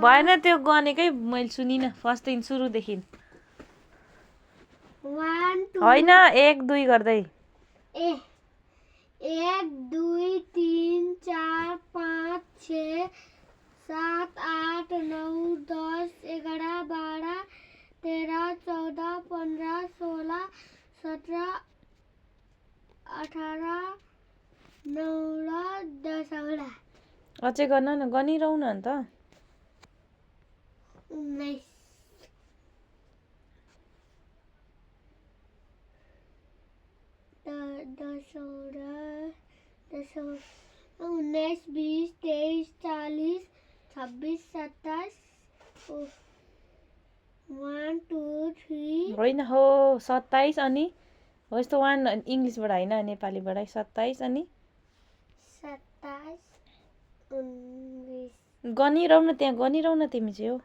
भएन त्यो गनेकै मैले सुनिनँ फर्स्टदेखि सुरुदेखि 1 2 होइन 1 2 गर्दै 1 2 3 4 5 6 7 8 9 10 11 12 13 14 15 16 17 18 19 10 अझै गर्न न गनिरहौ न अन्त 19 10 19 20 23 40 26 27 1 2 3 होइन हो 27 अनि हो यस्तो 1 इङ्ग्लिसबाट होइन नेपालीबाट 27 अनि 27 19 गनिरहौ न त्यहाँ गनिरहौ न तिमी चाहिँ हो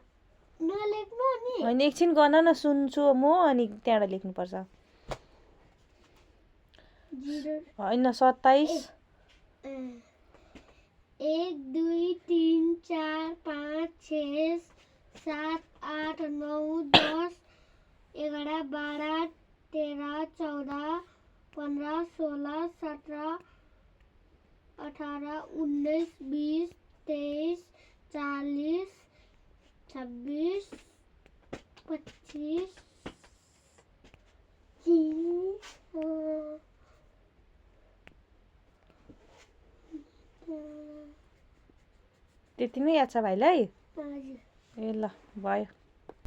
नलेख्नु नि होइन एकछिन गर्न न सुन्छु म अनि त्यहाँबाट लेख्नुपर्छ 0 होइन 27 1 2 3 4 5 6 7 8 9 10 11 12 13 14 15 16 17 18 19 20 23 40 26 25 त्यति नै याद छ भाइलाई हजुर ए ल भयो